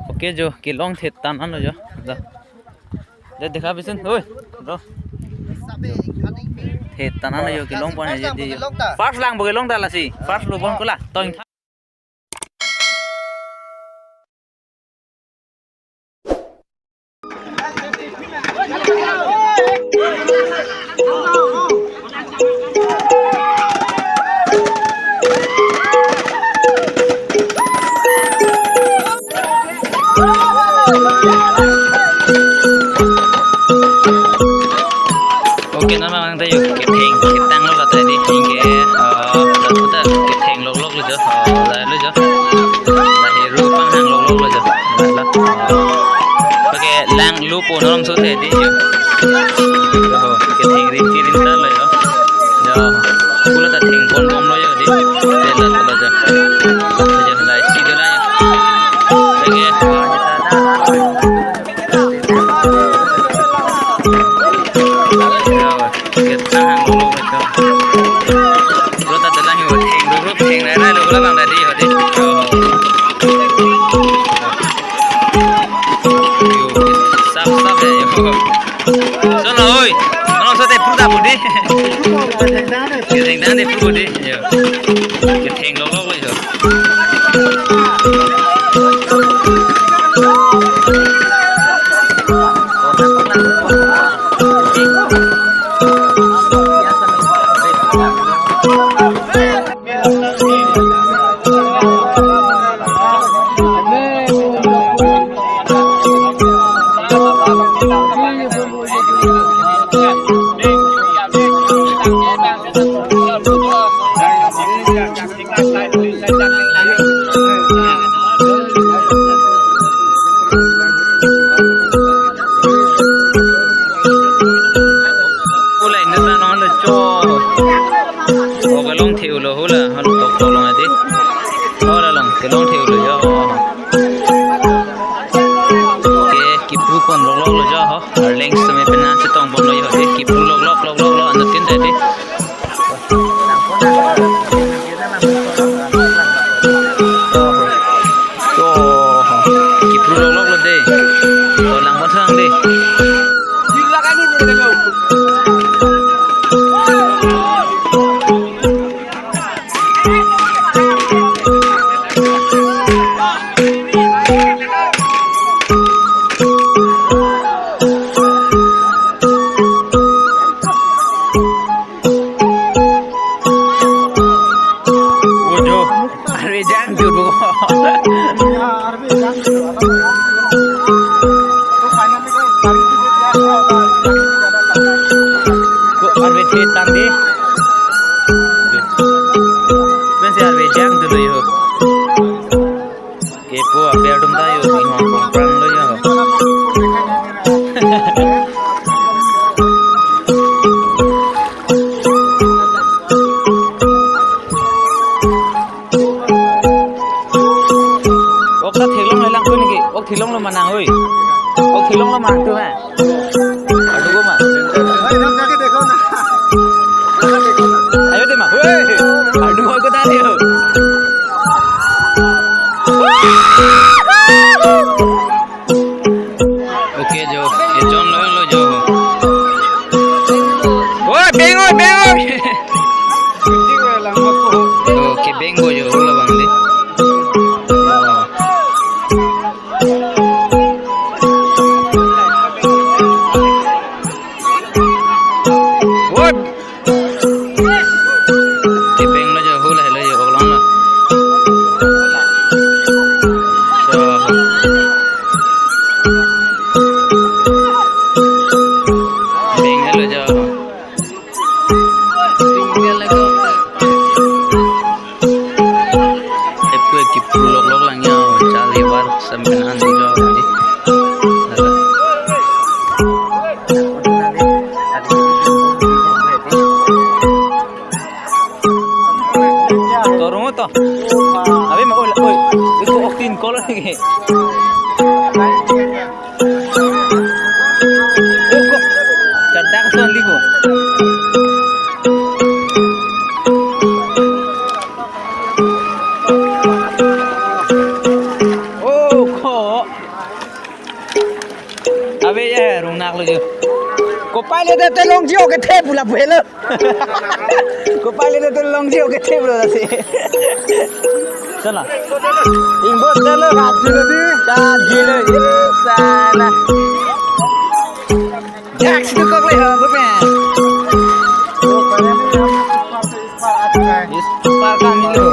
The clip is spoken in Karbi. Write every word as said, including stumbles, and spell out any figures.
Okay jo, kelong thetan anlo jo. Da. Da dekha bisin, oi, bro. Thetan anlo jo, kelong pon jo di. First lang bo kelong ta lasi. First lo bon kula. Toing. Okay, non mangta yuk ketheng ketang lo lata di hingke, eh, lata ketheng lok lok lo jo, eh, la lo jo. La heru panghang lok lok lo jo. La, la. Pakai lang lupo non so the di jo. Oh, ketheng rinti rinta lo jo. Jo. Pula ta theng pon bom lo jo di. Tela tela jo. Jo, la isi do la jo. Pakai. Kita hang dulu betul. Lo tak telah yo, heng dulu, heng nai nai lo, lo bang tadi yo, di. Yo. Yo, sap, sap ya, yo. Sono, oi. Mana sa te pru ta budi? Ketheng dan te pru budi. Yo. Ketheng lo, lo, lo, yo. Ula inut nang nong lo cho. O kelong the-ulo hula, hon tok tok long adi. Hula long, kelong the-ulo jo. Ke, kipru pon lok lok lo jo ho. Arleng seme pena chetong pon lo jo ho. Ke, kipru lok lok lok lok lo, anut tin tadi. To, kipru lok lok lo de. To, lang pon sang de. Ojo, arve jang tu bu. Ko arve the tang di. Pensi arve jang tu lo yo. Kepo ape atum ta yo, ihong kongprang lo yo. Ok ta theklong le lang kun ke, ok theklong lo manang oi. Ok theklong lo manang tu ha. Ardu ko ma. भाई, इधर जाके देखो ना। इधर देखो ना। Ayo de ma. Woi. Ardu ko ta de ho. Okay jo, ejon lo lo jo. Woi, beng oi, beng oi. Okay, beng ko jo, lo bang de. Woi. Kebeng lo jo, hula helo jo, oklong lo. So. Beng lo jo. Epu kipru lok lok lang jo, Charli War sampen an jo di. Torong to. Abi ma oi oi. Iko ok tin kol lagi. Oko. Kadak son di ko. Oko. Ave ya, rungnak lo jo. Kopai le de te longji oke the pula pulo. Kopai le de te longji oke the pula si. Sana. Ingbot dalo. Kat jilo di. Kat jilo. Sana. Jak situ kok le ha, bukan. Yes, pakai dulu.